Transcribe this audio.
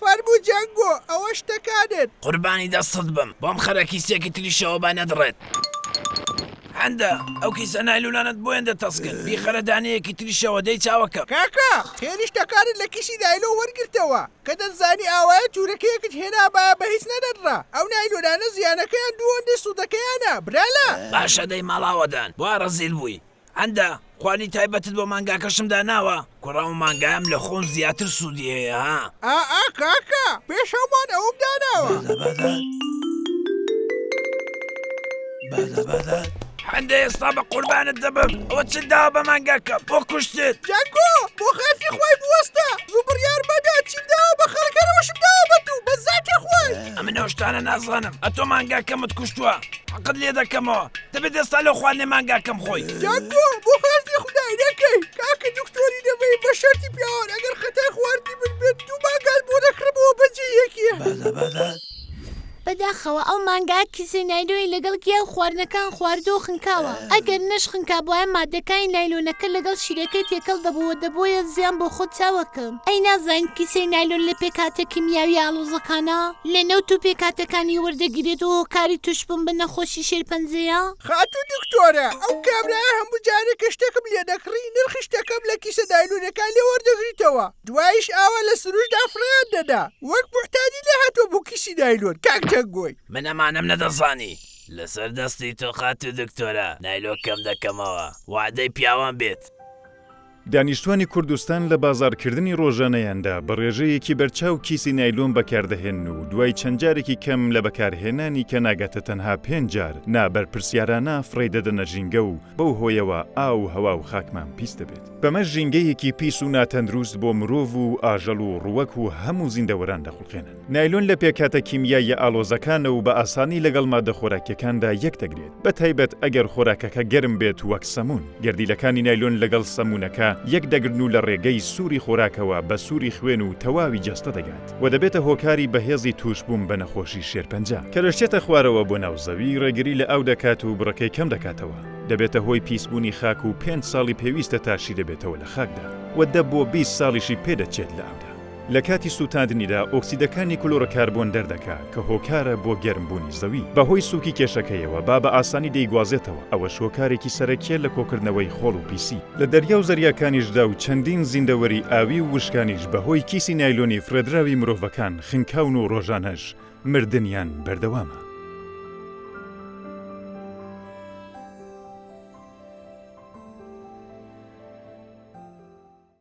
فەرموو جەنگۆ ئەوە شتەکانت. قوربانی دەستت بم بۆم خەرە کیسێکی تریشەوە با نەدڕێت. هەندە، ئەو کیسە نایلۆنانەت بۆ هێندە تەسکن، بیخەرە دانەیەکی تریشەوە دەی چاوەکەم. کاکە خێری شتەکانت لە کیسی نایلۆن وەرگرتەوە، کە دەتزانی ئاوایە تورەکەیەکت هێنابایە بە هیچ نەدەدڕا، ئەو نایلۆنانە زیانەکەیان دووەندەی سوودەکەیانە برالە. باشە دەی ماڵئاوەدان، وا ڕەزیل بووی. هەندە، خواردنی تایبەتت بۆ مانگاکەشم داناوە؟ کوڕە ئەو مانگایەم لە خۆم زیاتر سوودی هەیە ها. ئا ئا کاکە پێش هەمووان ئەوم داناوە. هەندە ئێستا بە قوربانت دەبم ئەوە چت داوە بە مانگاکەم بۆ کوشتت؟ جەنگۆ بۆ خاتری خوای بوەستە زوو بڕیار مەدە چیم داوە بە خەڵک هەرەوەشم داوە بە توو بە زاتی خوای. ئەمن ئەو شتانە نازانم ئەتۆ مانگاکەمت کوشتووە. حەقت لێ دەکەمەوە دەبێت ئێستا لەو خواردنەی مانگاکەم خۆی. جاکۆ بۆ خاتری خودای نەکەی کاکە دکتۆری دەبەی بە شەرتی پیاوان ئەگەر خەتای خواردنی من بێت دوو مانگات بۆ دەکڕمەوە بەجێ یەکێ. بەداخەوە ئەو مانگا کیسەی نایلۆنی لەگەڵ گیا و خواردنەکان خواردووە و خنکاوە، ئەگەر نەشخنکابوایە ماددەکانی نایلۆنەکە لەگەڵ شیرەکەی تێکەڵ دەبوو و دەبوویە زیان بۆ خۆت چاوەکەم. ئەی نازانیت کیسەی نایلۆن لە پێکهاتە کیمیاویە ئاڵۆزەکانە لە نەوت و پێکهاتەکانی وەردەگیرێت و هۆکاری توشبوون بە نەخۆشی شێرپەنجەیە؟ خاتوو دکتۆرە ئەو کابرایە هەموو جارێ کە شتێکم لێ دەکڕی نرخی شتەکەم لە کیسە نایلۆنەکان لێ وەردەگریتەوە دواییش ئاوا لە سروشتدا فڕێیان دەدا وەک موحتاجی لێهاتووە بۆ کیسی نایلۆن کاک جەنگۆی. من ئەمانەم نەدەزانی لەسەر دەستی تۆ خاتوو دکتۆرە نایلۆن کەم دەکەمەوە وەعدەی پیاوان بێت. دانیشتوانی کوردستان لە بازاڕکردنی ڕۆژانەیاندا بە ڕێژەیەکی بەرچاو کیسی نایلۆن بەکاردەهێنن و دوای چەند جارێکی کەم لە بەکارهێنانی کە ناگاتە تەنها پێنج جار نابەرپرسیارانە فڕێی دەدەنە ژینگە و بەو هۆیەوە ئاو و هەوا و خاکمان پیس دەبێت. بەمەش ژینگەیەکی پیس و ناتەندروست بۆ مرۆڤ و ئاژەڵ و ڕووەک و هەموو زیندەوەران دەخوڵقێنن. نایلۆن لە پێکهاتە کیمیاییە ئاڵۆزەکانە و بە ئاسانی لەگەڵ ماددە خۆراکیەکاندا یەک دەگرێت، بە تایبەت ئەگەر خۆراکەکە گەرم بێت وەک سەموون. گەردیلەکانی نایلۆن لەگەڵ سەموونەکە یەک دەگرن و لە ڕێگەی سووری خۆراکەوە بە سووری خوێن و تەواوی جەستە دەگات و دەبێتە هۆکاری بەهێزی تووشبوون بە نەخۆشی شێرپەنجە. کە دەشچێتە خوارەوە بۆ ناو زەوی ڕێگری لە ئاو دەکات و بڕەکەی کەم دەکاتەوە، دەبێتە هۆی پیسبوونی خاک و پێنج ساڵی پێویستە تا شیدەبێتەوە لە خاکدا و دە بۆ 20 ساڵیشی پێدەچێت لە ئاودا. لە کاتی سووتاندنیدا ئۆکسیدەکانی کلۆرۆکاربۆن دەردەکا کە هۆکارە بۆ گەرمبوونی زەوی. بەهۆی سووکی کێشەکەیەوە با بە ئاسانی دەیگوازێتەوە، ئەوەش هۆکارێکی سەرەکیە لە کۆکردنەوەی خۆڵ و پیسی. لە دەریا و زەریاکانیشدا و چەندین زیندەوەری ئاوی و وشکانیش بەهۆی کیسی نایلۆنی فڕێدراوی مرۆڤەکان خنکاون و ڕۆژانەش مردنیان بەردەوامە.